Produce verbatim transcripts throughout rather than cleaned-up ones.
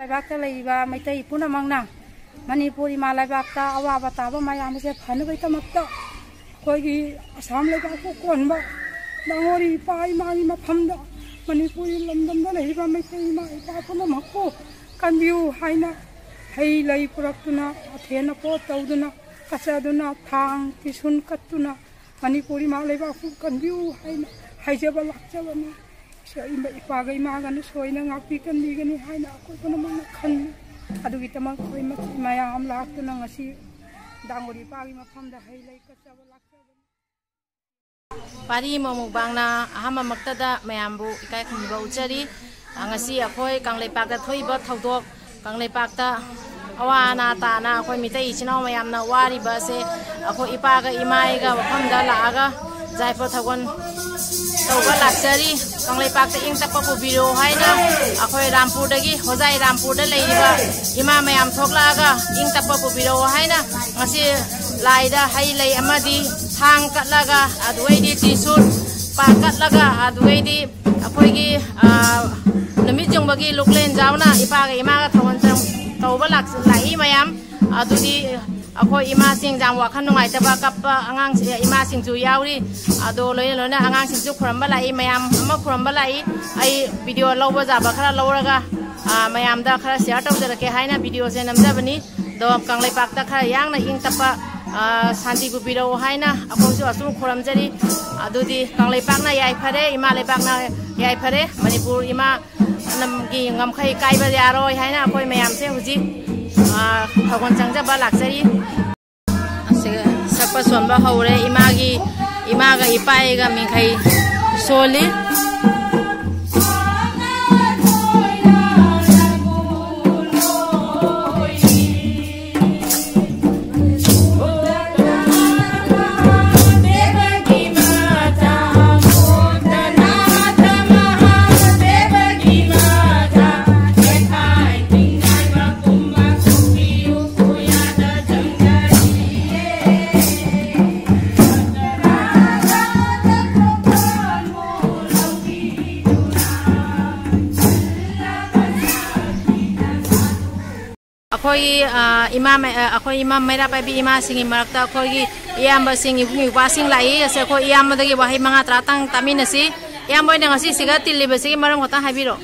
ꯂꯩꯕꯥꯛꯇ ꯂꯩꯔꯤꯕ ꯃꯩꯇꯩ ꯄꯨꯝꯅꯃꯛꯅ ꯃꯅꯤꯄꯨꯔ ꯏꯃꯥ ꯂꯩꯕꯥꯛꯇ ꯑꯋꯥꯕ ꯇꯥꯕ ꯃꯌꯥꯝ ꯑꯁꯦ ꯐꯅꯕꯒꯤꯗꯃꯛꯇ ꯑꯩꯈꯣꯏꯒꯤ ꯑꯁꯥꯝ ꯂꯩꯕꯥꯛꯄꯨ ꯀꯣꯟꯕ ꯂꯥꯡꯒꯣꯜ ꯏꯄꯥ ꯏꯃꯥꯒꯤ ꯃꯐꯝꯗ ꯃꯅꯤꯄꯨꯔꯤ ꯂꯝꯗꯝꯗ ꯂꯩꯔꯤꯕ ꯃꯩꯇꯩ ꯏꯃꯥ ꯏꯄꯥ ꯄꯨꯝꯅꯃꯛꯄꯨ ꯀꯟꯕꯤꯌꯨ ꯍꯥꯏꯅ ꯍꯩ ꯂꯩ ꯄꯨꯔꯛꯇꯨꯅ, ꯃꯊꯦꯜ ꯄꯣꯠ ꯇꯧꯗꯨꯅ, ꯀꯠꯆꯗꯨꯅ, ꯊꯥꯡ ꯇ꯭ꯔꯤꯁꯨꯟ ꯀꯠꯇꯨꯅ ꯃꯅꯤꯄꯨꯔ ꯏꯃꯥ ꯂꯩꯕꯥꯛꯄꯨ ꯀꯟꯕꯤꯌꯨ ꯍꯥꯏꯅ ꯍꯥꯏꯖꯕ ꯂꯥꯛꯆꯕꯅꯤ꯫ ꯏꯃꯥ, ꯏꯄꯥꯒ ꯏꯃꯥꯒꯅ ꯁꯣꯏꯅ ꯉꯥꯛꯄꯤ ꯀꯟꯕꯤꯒꯅꯤ ꯍꯥꯏꯅ ꯑꯩꯈꯣꯏ ꯄꯨꯝꯅꯃꯛꯅ ꯈꯜꯂꯤ꯫ ꯑꯗꯨꯒꯤꯗꯃꯛ ꯑꯩꯈꯣꯏ ꯃꯆꯤꯟ ꯃꯌꯥꯝ ꯂꯥꯛꯇꯨꯅ ꯉꯁꯤ ꯗꯥꯡꯒꯣꯔꯤ ꯏꯄꯥꯒꯤ ꯃꯐꯝꯗ ꯍꯩ ꯂꯩ ꯀꯠꯆꯕ ꯂꯥꯛꯆꯕꯅꯤ꯫ ꯄꯥꯔꯤ ꯃꯣꯃꯨꯛꯕꯥꯡꯅ ꯑꯍꯥꯟꯕꯃꯛꯇꯗ ꯃꯌꯥꯝꯕꯨ ꯏꯀꯥꯏ ꯈꯨꯝꯅꯕ ꯎꯠꯆꯔꯤ꯫ ꯉꯁꯤ ꯑꯩꯈꯣꯏ ꯀꯪꯂꯩꯄꯥꯛꯇ ꯊꯣꯛꯏꯕ ꯊꯧꯗꯣꯛ, ꯀꯪꯂꯩꯄꯥꯛꯇ ꯑꯋꯥ ꯑꯅꯥ ꯇꯥꯅ ꯑꯩꯈꯣꯏ ꯃꯤꯇꯩ ꯏꯆꯤꯟ ꯏꯅꯥꯎ ꯃꯌꯥꯝꯅ ꯋꯥꯔꯤꯕ ꯑꯁꯦ ꯑꯩꯈꯣꯏ ꯏꯄꯥꯒ ꯏꯃꯥꯒ ꯃꯐꯝꯗ ꯂꯥꯛꯑꯒ ꯌꯥꯏꯐ ꯊꯧꯒꯜ ꯇꯧꯕ ꯂꯥꯛꯆꯔꯤ꯫ ꯀꯪꯂꯩꯄꯥꯛꯇ ꯏꯪ ꯇꯞꯄ ꯄꯨꯕꯤꯔꯣ ꯍꯥꯏꯅ ꯑꯩꯈꯣꯏ ꯔꯥꯝꯄꯨꯔꯗꯒꯤ, ꯍꯣꯖꯥꯏ ꯔꯥꯝꯄꯨꯔꯗ ꯂꯩꯔꯤꯕ ꯏꯃꯥ ꯃꯌꯥꯝ ꯊꯣꯛꯂꯛꯑꯒ ꯏꯪ ꯇꯞꯄ ꯄꯨꯕꯤꯔꯛꯑꯣ ꯍꯥꯏꯅ ꯉꯁꯤ ꯂꯥꯏꯗ ꯍꯩ ꯂꯩ ꯑꯃꯗꯤ ꯊꯥꯡ ꯀꯠꯂꯒ, ꯑꯗꯨꯗꯩꯗꯤ ꯇ꯭ꯔꯤꯁꯨꯜ ꯄꯥꯛ ꯀꯠꯂꯒ, ꯑꯗꯨꯗꯩꯗꯤ ꯑꯩꯈꯣꯏꯒꯤ, ꯑ, ꯅꯨꯃꯤꯠ ꯌꯨꯡꯕꯒꯤ ꯂꯨꯛꯂꯦꯟ ꯖꯥꯎꯅ ꯏꯄꯥꯒ ꯏꯃꯥꯒ ꯊꯧꯒꯜ ꯇꯧꯕ ꯂꯥꯛ-, ꯂꯥꯛꯏ ꯃꯌꯥꯝ꯫ ꯑꯗꯨꯗꯤ ꯑꯩꯈꯣꯏ ꯏꯃꯥꯁꯤꯡ ꯌꯥꯝ ꯋꯥꯈꯜ ꯅꯨꯡꯉꯥꯏꯇꯕ ꯀꯞꯄ ꯑꯉꯥꯡꯁꯦ, ꯏꯃꯥꯁꯤꯡꯁꯨ ꯌꯥꯎꯔꯤ꯫ ꯑꯗꯣ ꯂꯣꯏꯅ ꯂꯣꯏꯅ ꯑꯉꯥꯡꯁꯤꯡꯁꯨ ꯈꯨꯔꯝꯕ ꯂꯥꯛꯏ, ꯃꯌꯥꯝ ꯑꯃ ꯈꯨꯔꯝꯕ ꯂꯥꯛꯏ꯫ ꯑꯩ ꯚꯤꯗꯤꯑꯣ ꯂꯧꯕ ꯌꯥꯕ ꯈꯔ ꯂꯧꯔꯒ, ꯑ, ꯃꯌꯥꯝꯗ ꯈꯔ ꯁꯤꯌꯥꯔ ꯇꯧꯖꯔꯛꯀꯦ ꯍꯥꯏꯅ ꯚꯤꯗꯤꯑꯣꯁꯦ ꯅꯝꯖꯕꯅꯤ꯫ ꯑꯗꯣ ꯀꯪꯂꯩꯄꯥꯛꯇ ꯈꯔ ꯌꯥꯡꯅ ꯏꯪ ꯇꯞꯄ, ꯑ, ꯁꯥꯟꯇꯤ ꯄꯨꯕꯤꯔꯛꯎ ꯍꯥꯏꯅ ꯑꯩꯈꯣꯏꯁꯨ ꯑꯁꯨꯝ ꯈꯨꯔꯝꯖꯔꯤ꯫ ꯑꯗꯨꯗꯤ ꯀꯪꯂꯩꯄꯥꯛꯅ ꯌꯥꯏꯐꯔꯦ, ꯏꯃꯥ ꯂꯩꯕꯥꯛꯅ ꯌꯥꯏꯐꯔꯦ, ꯃꯅꯤꯄꯨꯔ ꯏꯃꯥ ꯂꯝꯒꯤ ꯉꯝꯈꯩ ꯀꯥꯏꯕ ꯌꯥꯔꯣꯏ ꯍꯥꯏꯅ ꯑꯩꯈꯣꯏ ꯃꯌꯥꯝꯁꯦ ꯍꯧꯖꯤꯛ, ꯑ, ꯊꯧꯒꯜ ꯆꯪꯖꯕ ꯂꯥꯛꯆꯔꯤ꯫ ꯑꯁꯤꯒ ꯁꯛꯄ ꯁꯣꯟꯕ ꯍꯧꯔꯦ꯫ ꯏꯃꯥꯒꯤ, ꯏꯃꯥꯒ ꯏꯄꯥꯒ ꯃꯤꯡꯈꯩ ꯁꯣꯜꯂꯤ꯫ ꯑꯩꯈꯣꯏꯒꯤ, ꯑ, ꯏꯃꯥ ꯃ-, ꯑ, ꯑꯩꯈꯣꯏ ꯏꯃꯥ ꯃꯩꯔꯥ ꯄꯥꯏꯕꯤ ꯏꯃꯥꯁꯤꯡꯒꯤ ꯃꯔꯛꯇ ꯑꯩꯈꯣꯏꯒꯤ ꯏꯌꯥꯝꯕꯁꯤꯡ, ꯏꯕꯨꯡ ꯏꯄ꯭ꯋꯥꯁꯤꯡ ꯂꯥꯛꯏ꯫ ꯑꯁꯦ ꯑꯩꯈꯣꯏ ꯏꯌꯥꯝꯕꯗꯒꯤ ꯋꯥꯍꯩ ꯃꯉꯥ ꯇꯔꯥꯇꯪ ꯇꯥꯃꯤꯟꯅꯁꯤ꯫ ꯏꯌꯥꯝꯕ ꯍꯣꯏꯅ ꯉꯁꯤꯁꯤꯒ ꯇꯤꯜꯂꯤꯕꯁꯤꯒꯤ ꯃꯔꯝ ꯈꯛꯇꯪ ꯍꯥꯏꯕꯤꯔꯛꯑꯣ꯫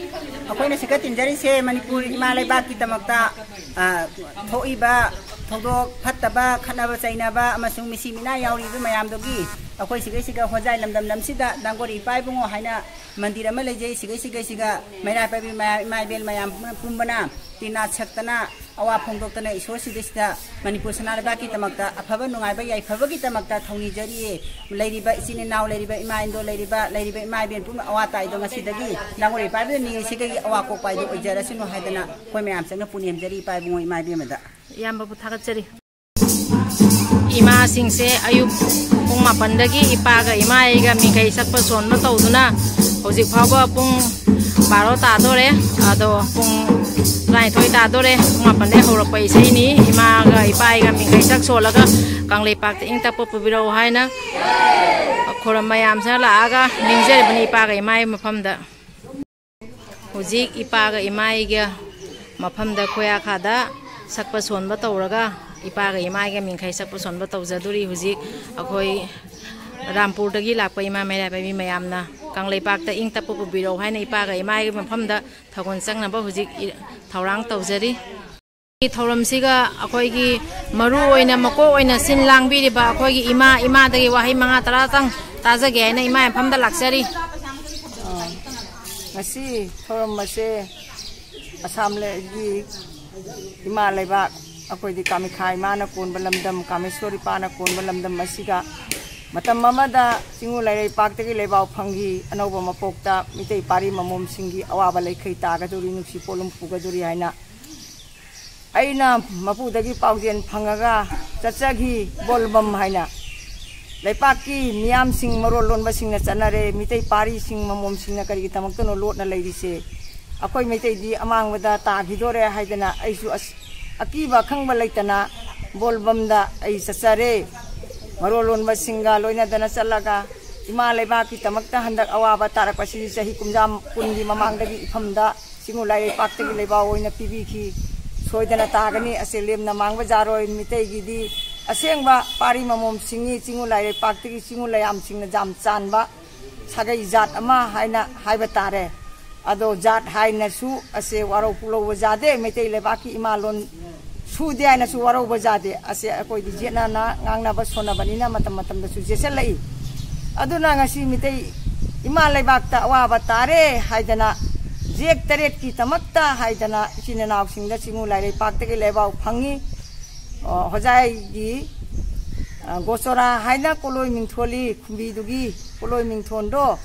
ꯑꯩꯈꯣꯏꯅ ꯁꯤꯒ ꯇꯤꯟꯖꯔꯤꯁꯦ ꯃꯅꯤꯄꯨꯔ ꯏꯃꯥ ꯂꯩꯕꯥꯛꯀꯤꯗꯃꯛꯇ, ꯑ, ꯊꯣꯛꯏꯕ ꯊꯧꯗꯣꯛ ꯐꯠꯇꯕ, ꯈꯠꯅꯕ ꯆꯩꯅꯕ ꯑꯃꯁꯨꯡ ꯃꯤꯁꯤ ꯃꯤꯅꯥ ꯌꯥꯎꯔꯤꯕ ꯃꯌꯥꯝꯗꯨꯒꯤ ꯑꯩꯈꯣꯏ ꯁꯤꯒꯩꯁꯤꯒ ꯍꯣꯖꯥꯏ ꯂꯝꯗꯝ ꯂꯝꯁꯤꯗ ꯗꯥꯡꯒꯣꯔꯤ ꯏꯄꯥ ꯏꯕꯨꯡꯉꯣ ꯍꯥꯏꯅ ꯃꯟꯗꯤꯔ ꯑꯃ ꯂꯩꯖꯩ꯫ ꯁꯤꯒꯩ ꯁꯤꯒꯩꯁꯤꯒ ꯃꯩꯔꯥ ꯄꯥꯏꯕꯤ ꯃꯌꯥꯝ, ꯏꯃꯥ ꯏꯕꯦꯜ ꯃꯌꯥꯝ ꯄꯨꯝꯕꯅ ꯇꯤꯟꯅ ꯁꯛꯇꯅ ꯑꯋꯥ ꯐꯣꯡꯗꯣꯛꯇꯅ ꯏꯁꯣꯔ ꯁꯤꯗꯩꯁꯤꯗ ꯃꯅꯤꯄꯨꯔ ꯁꯅꯥ ꯂꯩꯕꯥꯛꯀꯤꯗꯃꯛꯇ ꯑꯐꯕ ꯅꯨꯡꯉꯥꯏꯕ ꯌꯥꯏꯐꯕꯒꯤꯗꯃꯛꯇ ꯊꯧꯅꯤꯖꯔꯤꯌꯦ꯫ ꯂꯩꯔꯤꯕ ꯏꯆꯤꯟ ꯏꯅꯥꯎ, ꯂꯩꯔꯤꯕ ꯏꯃꯥ ꯏꯟꯗꯣ, ꯂꯩꯔꯤꯕ, ꯂꯩꯔꯤꯕ ꯏꯃꯥ ꯏꯕꯦꯟ ꯄꯨꯝꯅꯃꯛ ꯑꯋꯥ ꯇꯥꯏꯗꯣ ꯉꯁꯤꯗꯒꯤ ꯂꯥꯡꯒꯣꯜ ꯏꯄꯥ ꯏꯕꯦꯟ ꯅꯤꯡꯉꯩꯁꯤꯗꯒꯤ ꯑꯋꯥ ꯀꯣꯛꯄ ꯍꯥꯏꯗꯣ ꯑꯣꯏꯖꯔꯁꯅꯨ ꯍꯥꯏꯗꯅ ꯑꯩꯈꯣꯏ ꯃꯌꯥꯝ ꯆꯪꯅ ꯄꯨꯅꯦꯝꯖꯔꯤ ꯏꯄꯥ ꯏꯕꯨꯡꯉꯣ ꯏꯃꯥ ꯏꯕꯦꯟ ꯑꯃꯗ꯫ ꯏꯌꯥꯝꯕꯕꯨ ꯊꯥꯒꯠꯆꯔꯤ꯫ ꯏꯃꯥꯁꯤꯡꯁꯦ ꯑꯌꯨꯛ ꯄꯨꯡ ꯃꯥꯄꯟꯗꯒꯤ ꯏꯄꯥꯒ ꯏꯃꯥꯒ ꯃꯤꯡꯈꯩ ꯁꯛꯄ ꯁꯣꯟꯕ ꯇꯧꯗꯨꯅ ꯍꯧꯖꯤꯛ ꯐꯥꯎꯕ ꯄꯨꯡ ꯕꯥꯔꯣ ꯇꯥꯗꯣꯔꯦ꯫ ꯑꯗꯣ ꯄꯨꯡ ꯇꯔꯥꯅꯤꯊꯣꯏ ꯇꯥꯗꯣꯔꯦ꯫ ꯄꯨꯡ ꯃꯥꯄꯟꯗꯒꯤ ꯍꯧꯔꯛꯄ ꯏꯁꯩꯅꯤ꯫ ꯏꯃꯥꯒ ꯏꯄꯥꯒ ꯃꯤꯡꯈꯩ ꯁꯛ ꯁꯣꯜꯂꯒ ꯀꯪꯂꯩꯄꯥꯛꯇ ꯏꯪ ꯇꯞꯄ ꯄꯨꯕꯤꯔꯛꯎ ꯍꯥꯏꯅ ꯈꯨꯔꯝ ꯃꯌꯥꯝꯁꯤꯅ ꯂꯥꯛꯑꯒ ꯅꯤꯡꯖꯔꯤꯕꯅꯤ ꯏꯄꯥꯒ ꯏꯃꯥꯒꯤ ꯃꯐꯝꯗ꯫ ꯍꯧꯖꯤꯛ ꯏꯄꯥꯒ ꯏꯃꯥꯒ ꯃꯐꯝꯗ ꯈꯣꯌꯥꯈꯥꯗ ꯁꯛꯄ ꯁꯣꯟꯕ ꯇꯧꯔꯒ ꯏꯄꯥꯒ ꯏꯃꯥꯒ ꯃꯤꯡꯈꯩ ꯁꯛꯄ ꯁꯣꯟꯕ ꯇꯧꯖꯗꯣꯔꯤ꯫ ꯍꯧꯖꯤꯛ ꯑꯩꯈꯣꯏ ꯔꯥꯝꯄꯨꯔꯗꯒꯤ ꯂꯥꯛꯄ ꯏꯃꯥ ꯃꯩꯔꯥ ꯄꯥꯏꯕꯤ ꯃꯌꯥꯝꯅ ꯀꯪꯂꯩꯄꯥꯛꯇ ꯏꯪ ꯇꯞꯄ ꯄꯨꯕꯤꯔꯛꯎ ꯍꯥꯏꯅ ꯏꯄꯥꯒ ꯏꯃꯥꯒꯤ ꯃꯐꯝꯗ ꯊꯧꯒꯜ ꯆꯪꯅꯕ ꯍꯧꯖꯤꯛ ꯏ-, ꯊꯧꯔꯥꯡ ꯇꯧꯖꯔꯤ꯫ ꯊꯧꯔꯝꯁꯤꯒ ꯑꯩꯈꯣꯏꯒꯤ ꯃꯔꯨ ꯑꯣꯏꯅ ꯃꯀꯣꯛ ꯑꯣꯏꯅ ꯁꯤꯟ ꯂꯥꯡꯕꯤꯔꯤꯕ ꯑꯩꯈꯣꯏꯒꯤ ꯏꯃꯥ, ꯏꯃꯥꯗꯒꯤ ꯋꯥꯍꯩ ꯃꯉꯥ ꯇꯔꯥꯇꯪ ꯇꯥꯖꯒꯦ ꯍꯥꯏꯅ ꯏꯃꯥ ꯃꯐꯝꯗ ꯂꯥꯛꯆꯔꯤ꯫ ꯑ, ꯉꯁꯤ ꯊꯧꯔꯝ ꯑꯁꯦ ꯑꯁꯥꯝꯒꯤ ꯏꯃꯥ ꯂꯩꯕꯥꯛ, ꯑꯩꯈꯣꯏꯗꯤ ꯀꯥꯃꯤꯈꯥ ꯏꯃꯥꯅ ꯀꯣꯟꯕ ꯂꯝꯗꯝ, ꯀꯥꯃꯦꯁꯣꯔ ꯏꯄꯥꯅ ꯀꯣꯟꯕ ꯂꯝꯗꯝ ꯑꯁꯤꯒ ꯃꯇꯝ ꯑꯃꯗ ꯆꯤꯡꯉꯨ ꯂꯩꯔꯩꯄꯥꯛꯇꯒꯤ ꯂꯩꯕꯥꯛ ꯐꯪꯈꯤ꯫ ꯑꯅꯧꯕ ꯃꯄꯣꯛꯇ ꯃꯤꯇꯩ ꯄꯥꯔꯤ ꯃꯃꯣꯝꯁꯤꯡꯒꯤ ꯑꯋꯥꯕ ꯂꯩꯈꯩ ꯇꯥꯒꯗꯧꯔꯤ, ꯅꯨꯡꯁꯤ ꯄꯣꯠꯂꯨꯝ ꯄꯨꯒꯗꯧꯔꯤ ꯍꯥꯏꯅ ꯑꯩꯅ ꯃꯄꯨꯗꯒꯤ ꯄꯥꯎꯖꯦꯜ ꯐꯪꯉꯒ ꯆꯠꯆꯈꯤ꯫ ꯕꯣꯜꯕꯝ ꯍꯥꯏꯅ ꯂꯩꯄꯥꯛꯀꯤ ꯃꯤꯌꯥꯝꯁꯤꯡ, ꯃꯔꯣꯜ ꯂꯣꯟꯕꯁꯤꯡꯅ ꯆꯠꯅꯔꯦ꯫ ꯃꯤꯇꯩ ꯄꯥꯔꯤꯁꯤꯡ, ꯃꯃꯣꯝꯁꯤꯡꯅ ꯀꯔꯤꯒꯤꯗꯃꯛꯇꯅꯣ ꯂꯣꯠꯅ ꯂꯩꯔꯤꯁꯦ? ꯑꯩꯈꯣꯏ ꯃꯩꯇꯩꯗꯤ ꯑꯃꯥꯡꯕꯗ ꯇꯥꯈꯤꯗꯣꯔꯦ ꯍꯥꯏꯗꯅ ꯑꯩꯁꯨ ꯑꯁ-, ꯑꯀꯤꯕ ꯑꯈꯪꯕ ꯂꯩꯇꯅ ꯕꯣꯜꯕꯝꯗ ꯑꯩ ꯆꯠꯆꯔꯦ꯫ ꯃꯔꯣꯜ ꯂꯣꯟꯕꯁꯤꯡꯒ ꯂꯣꯏꯅꯗꯅ ꯆꯠꯂꯒ ꯏꯃꯥ ꯂꯩꯕꯥꯛꯀꯤꯗꯃꯛꯇ ꯍꯟꯗꯛ ꯑꯋꯥꯕ ꯇꯥꯔꯛꯄꯁꯤ ꯆꯍꯤ ꯀꯨꯝꯖꯥ ꯀꯨꯟꯒꯤ ꯃꯃꯥꯡꯗꯒꯤ ꯏꯐꯝꯗ ꯆꯤꯡꯉꯨ ꯂꯥꯏꯔꯩꯄꯥꯛꯇꯒꯤ ꯂꯩꯕꯥꯛ ꯑꯣꯏꯅ ꯄꯤꯕꯤꯈꯤ꯫ ꯁꯣꯏꯗꯅ ꯇꯥꯒꯅꯤ꯫ ꯑꯁꯦ ꯂꯦꯝꯅ ꯃꯥꯡꯕ ꯌꯥꯔꯣꯏ꯫ ꯃꯤꯇꯩꯒꯤꯗꯤ ꯑꯁꯦꯡꯕ ꯄꯥꯔꯤ ꯃꯃꯣꯝꯁꯤꯡꯅꯤ꯫ ꯆꯤꯡꯉꯨ ꯂꯥꯏꯔꯩꯄꯥꯛꯇꯒꯤ ꯆꯤꯡꯉꯨ ꯂꯩꯌꯥꯝꯁꯤꯡꯅ ꯌꯥꯝ ꯆꯥꯟꯕ ꯁꯥꯒꯩ ꯖꯥꯠ ꯑꯃ ꯍꯥꯏꯅ ꯍꯥꯏꯕ ꯇꯥꯔꯦ꯫ ꯑꯗꯣ ꯖꯥꯠ ꯍꯥꯏꯅꯁꯨ ꯑꯁꯦ ꯋꯥꯔꯧ ꯄꯨꯛꯂꯧꯕ ꯌꯥꯗꯦ꯫ ꯃꯩꯇꯩ ꯂꯩꯕꯥꯛꯀꯤ ꯏꯃꯥ ꯂꯣꯟ ꯁꯨꯗꯦ ꯍꯥꯏꯅꯁꯨ ꯋꯥꯔꯧꯕ ꯌꯥꯗꯦ꯫ ꯑꯁꯦ ꯑꯩꯈꯣꯏꯗꯤ ꯌꯦꯠꯅꯅ ꯉꯥꯡꯅꯕ ꯁꯣꯟꯅꯕꯅꯤꯅ ꯃꯇꯝ ꯃꯇꯝꯗꯁꯨ ꯌꯦꯠꯁꯤꯜꯂꯛꯏ꯫ ꯑꯗꯨꯅ ꯉꯁꯤ ꯃꯤꯇꯩ ꯏꯃꯥ ꯂꯩꯕꯥꯛꯇ ꯑꯋꯥꯕ ꯇꯥꯔꯦ ꯍꯥꯏꯗꯅ, ꯖꯦꯛ ꯇꯔꯦꯠꯀꯤꯗꯃꯛꯇ ꯍꯥꯏꯗꯅ ꯏꯆꯤꯟ ꯏꯅꯥꯎꯁꯤꯡꯗ ꯆꯤꯡꯉꯨ ꯂꯥꯏꯔꯩꯄꯥꯛꯇꯒꯤ ꯂꯩꯕꯥꯎ ꯐꯪꯉꯤ꯫ ꯑꯣ, ꯍꯣꯖꯥꯏꯒꯤ, ꯑ, ꯒꯣꯆꯣꯔꯥ ꯍꯥꯏꯅ ꯀꯣꯂꯣꯏ ꯃꯤꯡꯊꯣꯜꯂꯤ ꯈꯨꯝꯕꯤꯗꯨꯒꯤ ꯀꯣꯂꯣꯏ ꯃꯤꯡꯊꯣꯟꯗꯣ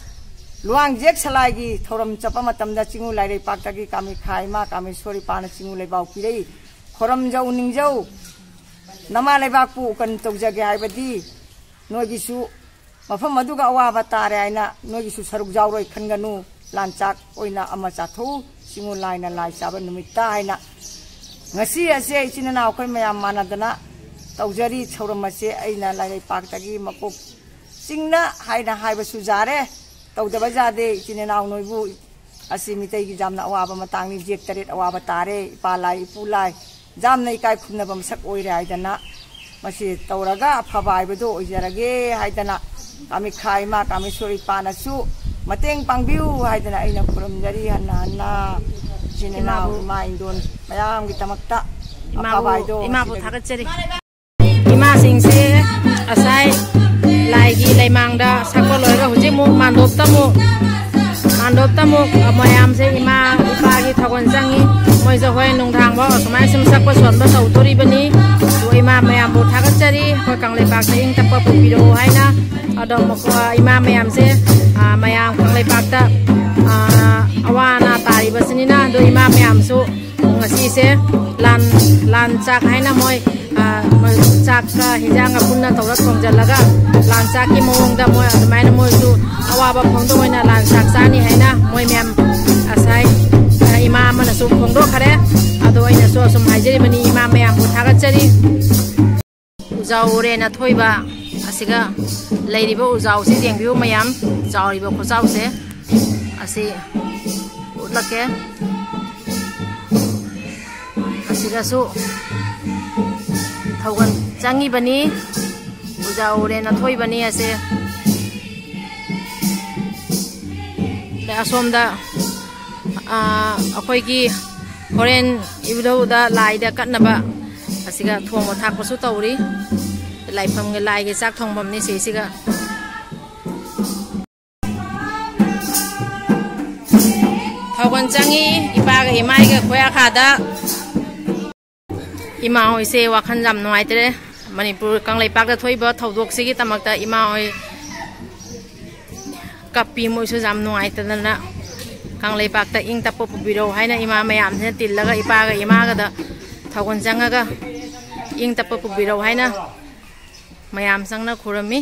ꯂꯨꯋꯥꯡ ꯖꯦꯛ ꯁꯂꯥꯏꯒꯤ ꯊꯧꯔꯝ ꯆꯠꯄ ꯃꯇꯝꯗ ꯆꯤꯡꯉꯨ ꯂꯥꯏꯔꯩꯄꯥꯛꯇꯒꯤ ꯀꯥꯃꯤꯈꯥ ꯏꯃꯥ ꯀꯥꯃꯦꯁꯣꯔꯤ ꯄꯥꯅ ꯆꯤꯡꯉꯨ ꯂꯩꯕꯥꯎ ꯄꯤꯔꯛꯏ꯫ ꯈꯣꯔꯝꯖꯧ ꯅꯤꯡꯖꯧ, ꯅꯃꯥ ꯂꯩꯕꯥꯛꯄꯨ ꯀꯟ ꯇꯧꯖꯒꯦ ꯍꯥꯏꯕꯗꯤ ꯅꯣꯏꯒꯤꯁꯨ ꯃꯐꯝ ꯑꯗꯨꯒ ꯑꯋꯥꯕ ꯇꯥꯔꯦ ꯍꯥꯏꯅ ꯅꯣꯏꯒꯤꯁꯨ ꯁꯔꯨꯛ ꯌꯥꯎꯔꯣꯏ ꯈꯟꯒꯅꯨ꯫ ꯂꯥꯟꯆꯥꯛ ꯑꯣꯏꯅ ꯑꯃ ꯆꯥꯊꯣꯛꯎ꯫ ꯆꯤꯡꯉꯨ ꯂꯥꯏꯅ ꯂꯥꯏ ꯆꯥꯕ ꯅꯨꯃꯤꯠꯇ ꯍꯥꯏꯅ ꯉꯁꯤ ꯑꯁꯦ ꯏꯆꯤꯟ ꯏꯅꯥꯎ ꯑꯩꯈꯣꯏ ꯃꯌꯥꯝ ꯃꯥꯟꯅꯗꯅ ꯇꯧꯖꯔꯤ꯫ ꯊꯧꯔꯝ ꯑꯁꯦ ꯑꯩꯅ ꯂꯥꯏꯔꯩꯄꯥꯛꯇꯒꯤ ꯃꯀꯣꯛ ꯆꯤꯡꯅ ꯍꯥꯏꯅ ꯍꯥꯏꯕꯁꯨ ꯌꯥꯔꯦ꯫ ꯇꯧꯗꯕ ꯌꯥꯗꯦ꯫ ꯏꯆꯤꯟ ꯏꯅꯥꯎ ꯅꯣꯏꯕꯨ ꯑꯁꯤ ꯃꯤꯇꯩꯒꯤ ꯌꯥꯝꯅ ꯑꯋꯥꯕ ꯃꯇꯥꯡꯅꯤ꯫ ꯖꯦꯛ ꯇꯔꯦꯠ ꯑꯋꯥꯕ ꯇꯥꯔꯦ꯫ ꯏꯄꯥ ꯂꯥꯏ, ꯏꯄꯨ ꯂꯥꯏ, ꯌꯥꯝꯅ ꯏꯀꯥꯏ ꯈꯨꯝꯅꯕ ꯃꯁꯛ ꯑꯣꯏꯔꯦ ꯍꯥꯏꯗꯅ ꯃꯁꯤ ꯇꯧꯔꯒ ꯑꯐꯕ ꯍꯥꯏꯕꯗꯣ ꯑꯣꯏꯖꯔꯒꯦ ꯍꯥꯏꯗꯅ ꯀꯥꯃꯤꯈꯥ ꯏꯃꯥ ꯀꯥꯃꯦꯁꯣꯔꯤ ꯏꯄꯥꯅꯁꯨ ꯃꯇꯦꯡ ꯄꯥꯡꯕꯤꯌꯨ ꯍꯥꯏꯗꯅ ꯑꯩꯅ ꯈꯨꯔꯨꯝꯖꯔꯤ꯫ ꯍꯟꯅ ꯍꯟꯅ ꯏꯆꯤꯟ ꯏꯅꯥꯎ, ꯏꯃꯥꯕꯨ ꯏꯃꯥ ꯏꯟꯗꯣꯟ ꯃꯌꯥꯝꯒꯤꯗꯃꯛꯇ ꯏꯃꯥꯕꯨ, ꯑꯐꯕ ꯍꯥꯏꯗꯣ ꯏꯃꯥꯕꯨ ꯁꯤꯗꯒꯤ ꯊꯥꯒꯠꯆꯔꯤ꯫ ꯏꯃꯥꯁꯤꯡꯁꯦ ꯉꯁꯥꯏ ꯂꯥꯏꯒꯤ ꯂꯩꯃꯥꯡꯗ ꯁꯛꯄ ꯂꯣꯏꯔꯒ ꯍꯧꯖꯤꯛ ꯑꯃꯨꯛ ꯃꯥꯟꯗꯣꯞꯇ ꯑꯃꯨꯛ, ꯃꯥꯟꯗꯣꯞꯇ ꯑꯃꯨꯛ ꯃꯌꯥꯝꯁꯦ ꯏꯃꯥ ꯏꯄꯥꯒꯤ ꯊꯧꯒꯜ ꯆꯪꯉꯤ꯫ ꯃꯣꯏꯁꯨ ꯍꯣꯔꯦꯟ ꯅꯨꯡꯗꯥꯡꯐꯥꯎ ꯑꯁꯨꯃꯥꯏꯅ ꯁꯨꯝ ꯁꯛꯄ ꯁꯣꯟꯕ ꯇꯧꯗꯣꯔꯤꯕꯅꯤ꯫ ꯑꯗꯨ ꯏꯃꯥ ꯃꯌꯥꯝꯕꯨ ꯊꯥꯒꯠꯆꯔꯤ꯫ ꯑꯩꯈꯣꯏ ꯀꯪꯂꯩꯄꯥꯛꯇ ꯏꯪ ꯇꯞꯄ ꯄꯨꯕꯤꯔꯛꯎ ꯍꯥꯏꯅ꯫ ꯑꯗꯣ ꯃꯈꯣ-, ꯏꯃꯥ ꯃꯌꯥꯝꯁꯦ, ꯑ, ꯃꯌꯥꯝ ꯀꯪꯂꯩꯄꯥꯛꯇ, ꯑ, ꯑꯋꯥ ꯑꯅꯥ ꯇꯥꯔꯤꯕꯁꯤꯅꯤꯅ, ꯑꯗꯣ ꯏꯃꯥ ꯃꯌꯥꯝꯁꯨ ꯉꯁꯤꯁꯦ ꯂꯥꯟ, ꯂꯥꯟ ꯆꯥꯛ ꯍꯥꯏꯅ ꯃꯣꯏ, ꯑ, ꯆꯥꯛꯀ ꯍꯤꯟꯖꯥꯡꯒ ꯄꯨꯟꯅ ꯇꯧꯔ ꯊꯣꯡꯖꯜꯂꯒ ꯂꯥꯟ ꯆꯥꯛꯀꯤ ꯃꯑꯣꯡꯗ ꯃꯣꯏ ꯑꯗꯨꯃꯥꯏꯅ ꯃꯣꯏꯁꯨ ꯑꯋꯥꯕ ꯐꯣꯡꯗꯣꯛ ꯑꯣꯏꯅ ꯂꯥꯟ ꯆꯥꯛ ꯆꯥꯅꯤ ꯍꯥꯏꯅ ꯃꯣꯏ ꯃꯌꯥꯝ ꯉꯁꯥꯏ, ꯑ, ꯏꯃꯥ ꯑꯃꯅꯁꯨ ꯐꯣꯡꯗꯣꯛꯈ꯭ꯔꯦ꯫ ꯑꯗꯣ ꯑꯩꯅꯁꯨ ꯑꯁꯨꯝ ꯍꯥꯏꯖꯔꯤꯕꯅꯤ, ꯏꯃꯥ ꯃꯌꯥꯝꯕꯨ ꯊꯥꯒꯠꯆꯔꯤ꯫ ꯎꯖꯥꯎꯔꯦꯟ ꯑꯊꯣꯏꯕ ꯑꯁꯤꯒ ꯂꯩꯔꯤꯕ ꯎꯖꯥꯎꯁꯤ ꯌꯦꯡꯕꯤꯌꯨ ꯃꯌꯥꯝ, ꯆꯥꯎꯔꯤꯕ ꯈꯨꯆꯥꯎꯁꯦ ꯑꯁꯤ ꯎꯠꯂꯛꯀꯦ꯫ ꯁꯤꯗꯁꯨ ꯊꯧꯒꯜ ꯆꯪꯉꯤꯕꯅꯤ, ꯑꯣꯖꯥ ꯎꯔꯦꯟ ꯑꯊꯣꯏꯕꯅꯤ ꯑꯁꯦ꯫ ꯑꯗ ꯑꯁꯣꯝꯗ, ꯑ, ꯑꯩꯈꯣꯏꯒꯤ ꯍꯣꯔꯦꯟ ꯏꯕꯨꯙꯧꯗ ꯂꯥꯏꯗ ꯀꯠꯅꯕ ꯑꯁꯤꯒ ꯊꯣꯡꯕ ꯊꯥꯛꯄꯁꯨ ꯇꯧꯔꯤ꯫ ꯂꯥꯏꯐꯝꯒꯤ ꯂꯥꯏꯒꯤ ꯆꯥꯛ ꯊꯣꯡꯐꯝꯅꯤ ꯁꯤꯁꯤꯒ꯫ ꯊꯧꯒꯜ ꯆꯪꯉꯤ ꯏꯄꯥꯒ ꯏꯃꯥꯏꯒ ꯈꯣꯌꯥꯈꯥꯗ꯫ ꯏꯃꯥ ꯍꯣꯏꯁꯦ ꯋꯥꯈꯜ ꯌꯥꯝ ꯅꯨꯡꯉꯥꯏꯇ꯭ꯔꯦ꯫ ꯃꯅꯤꯄꯨꯔ ꯀꯪꯂꯩꯄꯥꯛꯇ ꯊꯣꯛꯏꯕ ꯊꯧꯗꯣꯛꯁꯤꯒꯤꯗꯃꯛꯇ ꯏꯃꯥ ꯍꯣꯏ ꯀꯞꯄꯤ꯫ ꯃꯣꯏꯁꯨ ꯌꯥꯝ ꯅꯨꯡꯉꯥꯏꯇꯗꯅ ꯀꯪꯂꯩꯄꯥꯛꯇ ꯏꯪ ꯇꯞꯄ ꯄꯨꯕꯤꯔꯛꯎ ꯍꯥꯏꯅ ꯏꯃꯥ ꯃꯌꯥꯝꯁꯤꯅ ꯇꯤꯜꯂꯒ ꯏꯄꯥꯒ ꯏꯃꯥꯒꯗ ꯊꯧꯒꯜ ꯆꯪꯉꯒ ꯏꯪ ꯇꯞꯄ ꯄꯨꯕꯤꯔꯛꯎ ꯍꯥꯏꯅ ꯃꯌꯥꯝ ꯆꯪꯅ ꯈꯨꯔꯝꯃꯤ꯫